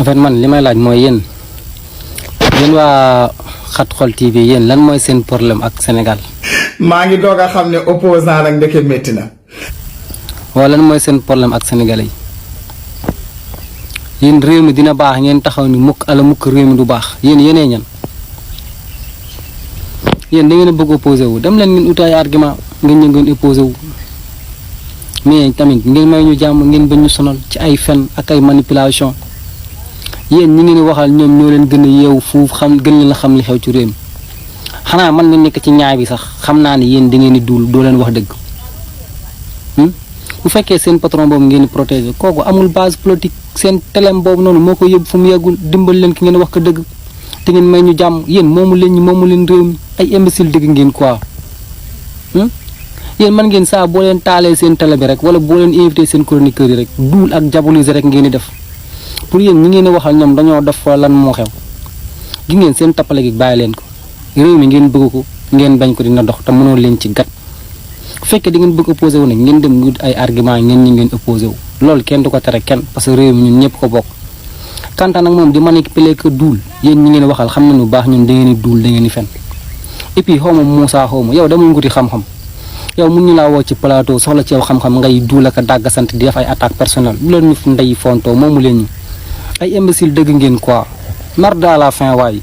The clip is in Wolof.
en fait man li may laaj mooy yéen waa Xat Xol TV yéen lan mooy seen problème ak Sénégal. maa ngi doog a xam ne opposant nag ndeke métti na. waaw lan mooy seen problème ak sénégalais yi yéen réew mi dina baax ngeen taxaw ni mukk ala mukk réew mi du baax yéenee ñan yéen da ngeen a bëgg opposé wu dem leen ngeen utaay argument ngeen opposé wu mais tamit ngeen may ñu jàmm ngeen bañ ñu sonal ci ay fen ak ay manipulation yéen ñi ngeen waxal ñoom ñoo leen gën a yeewu fuuf xam gën leen a xam li xew ci réew mi xanaa man nga nekk ci ñaay bi sax xam naa ne yéen da ngeen di duul doo leen wax dëgg bu fekkee seen patron boobu ngeen di protéger kooku amul base politique seen telem boobu noonu moo ko yóbbu fu mu yeggul dimbal leen ki ngeen wax ko dëgg te ngeen may ñu jàmm yéen moomu leen réew mi ay imbécile dëgg ngeen quoi yéen man ngeen saa boo leen taalee seen télé bi rek wala boo leen invité seen chroniqueurs yi rek duul ak diaboliser rek ngeen di def pour yéen ñi ngeen di waxal ñoom dañoo def fa lan moo xew gi ngeen seen tappale gi bàyyi leen ko réew mi ngeen bëgg ko ngeen bañ ko dina dox te mënoo leen ci gat bu fekkee di ngeen bëgg opposé wu nag ngeen dem wut ay argument ngeen opposé wu loolu kenn du ko tere kenn parce que réew mi ñun ñëpp ko bokk kanta nag moom di manipuler que duul yéen ñi ngeen waxal xam nañu bu baax ñun da ngeen di duul da ngeen di fen et puis xaw ma Moussa xaw ma yow dama nguti xam-xam yow mun ñu laa woo ci plateau soxla ci yow xam-xam ngay duul ak a dàgg sant di def ay attaque personnelle bu leen ñu ndey fontoo moomu leen ñu ay imbécile dëgg ngeen quoi marde à la fin waay